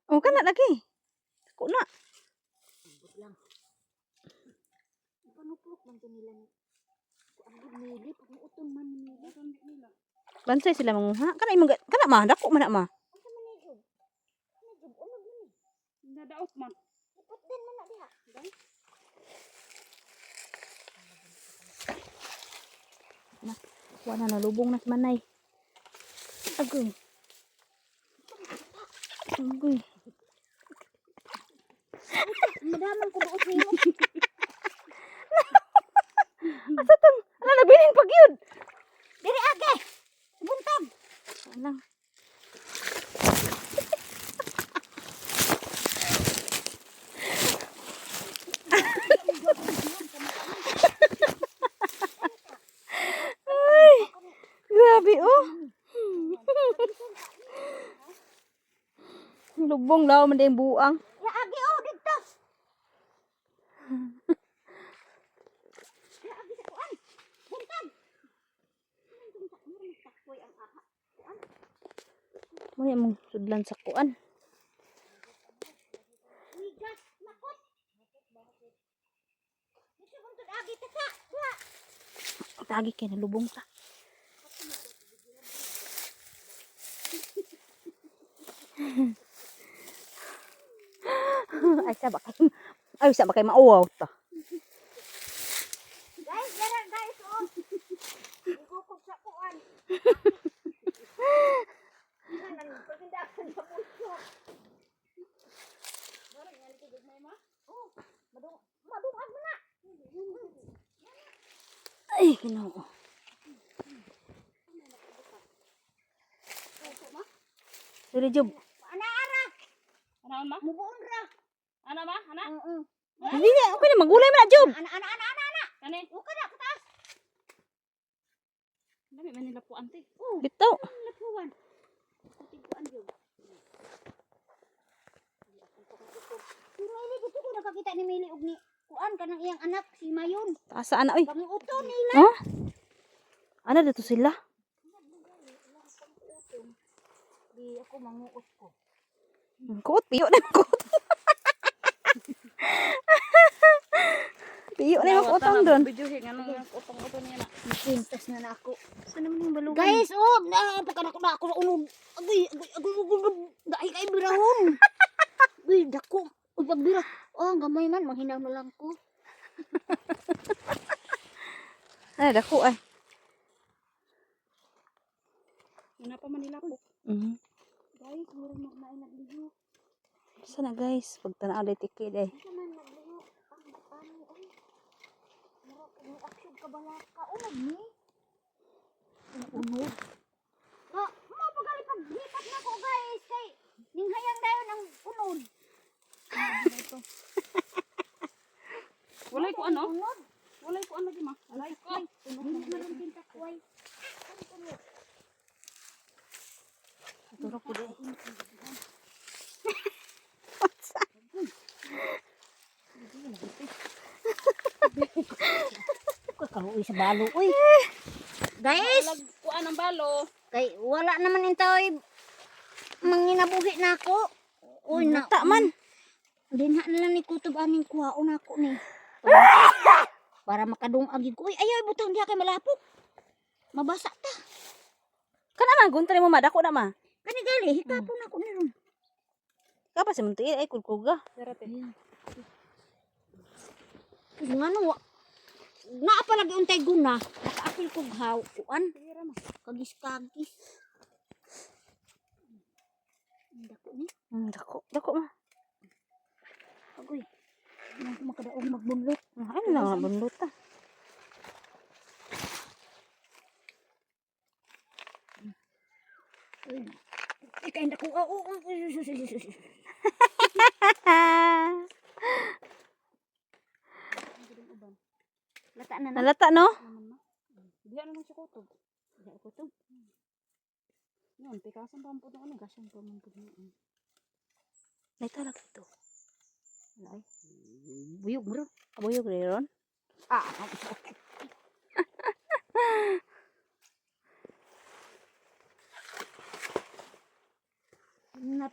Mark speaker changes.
Speaker 1: Oh, kana lagi. Dako na.
Speaker 2: Ambot lang. Panuplok man to nila ni. Kuan gud nili, panguton man ni nila.
Speaker 1: Bansay sila manguha. Kana imong kana ma, dako man na ma.
Speaker 2: Unsa man ni Job? Ni Job unod man ni.
Speaker 3: Nadaot man.
Speaker 2: Ipot din man na diha.
Speaker 1: Wala na nalubong na si Manay. Agoy. Agoy.
Speaker 2: Madaman ko buot nimo.
Speaker 1: Asa tong? Ala nabilin pag yun.
Speaker 2: Diri age. Buntag.
Speaker 1: Alang. Ay, grabe oh. Lubong law man din buang.
Speaker 2: Ya age oh didto. Ya age sa kuan. Buntag. Takoy ang aha.
Speaker 1: Muna mong sudlan sa kuan.
Speaker 2: Wigas makot. Dito buntag age ta sa. Duha.
Speaker 1: Tagi kay nalubong ta. Ay sa ba kay ay sa ba kay mauwaw ta.
Speaker 2: Guys, dara guys oh. Igukog sa kuan. Pagindaan sa bulso. Oh, madung madungag mo na.
Speaker 1: Ay, Ginoo. Dili job.
Speaker 2: Ana ara,
Speaker 3: Ana ma?
Speaker 2: mubuon ra.
Speaker 3: Ana ma? Ana?
Speaker 2: Oo.
Speaker 1: Dili na, okay na magulay man na job.
Speaker 2: Ana ana ana ana ana.
Speaker 3: Kani?
Speaker 2: Uka na kataas.
Speaker 3: Dami man nila po ante.
Speaker 2: Oh,
Speaker 1: Bitaw.
Speaker 2: lapuan. Kuan jud. Pero ini gusto ko nakakita ni Mili og ni kuan kanang iyang anak si Mayon.
Speaker 1: Taas ana oy.
Speaker 2: Panguto nila.
Speaker 1: Huh? Ana dito sila.
Speaker 2: Di ako manguot ko.
Speaker 1: Kuot piyo na kuot. Piyo na yung utang doon.
Speaker 3: Videohin anong utong-utong niya na.
Speaker 2: Nakwintas na na ako.
Speaker 1: Saan naman yung balugan?
Speaker 2: Guys, oh, na pagka na ako sa unog. Agoy, agoy, agoy, agoy, agoy, dai kay birahon. Uy, dako. Uy, pagbira. Oh, ang gamay man, manghinaw na lang ko.
Speaker 1: Ay, dako ay.
Speaker 3: Una pa man nila po.
Speaker 2: Guys, murag magnaay nagliho.
Speaker 1: Sana guys, pag tanaw day tikid eh.
Speaker 2: Unsa man nagliho? Ang ani oy. Murag ni action ka balaka. Unog ni. Unog. Na, mao pagali paglipat na ko guys kay ninghayang dayon ang unod.
Speaker 3: Walay ko ano?
Speaker 2: Unod.
Speaker 3: Walay ko ano di ma. Walay ko.
Speaker 2: Unod na rin tintakway.
Speaker 1: Turok ko day.
Speaker 2: Kakaluoy sa balo oy. Guys,
Speaker 3: Walag kuan ang balo.
Speaker 2: kay wala naman intaw manginabuhi na ako. Uy, na.
Speaker 1: Ta man.
Speaker 2: Dinha na lang ni kutob aning kuhaon ako ni. Para makadungag ko. Uy, ayaw butang diha kay malapok. Mabasa ta.
Speaker 1: Kana man gunta nimo ma dako na ma.
Speaker 2: Kani gali hikapon ako ni ron.
Speaker 1: Ka pa sa munti ay kulkuga.
Speaker 3: Darate.
Speaker 2: Kasi nga no, naa pa lagi untay guna. Nakaapil kog haw kuan. Kagis-kagis. Ang dako ni.
Speaker 1: Dako, dako ma.
Speaker 2: Agoy. Nang makadaog magbunlot.
Speaker 1: Ay na lang bundot ta.
Speaker 2: Uy. Ikay dako. Oh, oh, oh, oh, oh, oh, oh, oh. Lata na na.
Speaker 1: Nalata no?
Speaker 3: Naman ma. Diha na lang si kutob.
Speaker 2: Diha ko to.
Speaker 3: Yun, pikasan pa ang puto ano, gasan pa man pud ni.
Speaker 1: Naitala ito. Ano ay?
Speaker 2: Buyog bro.
Speaker 1: Abuyog ron.
Speaker 2: Ah. Na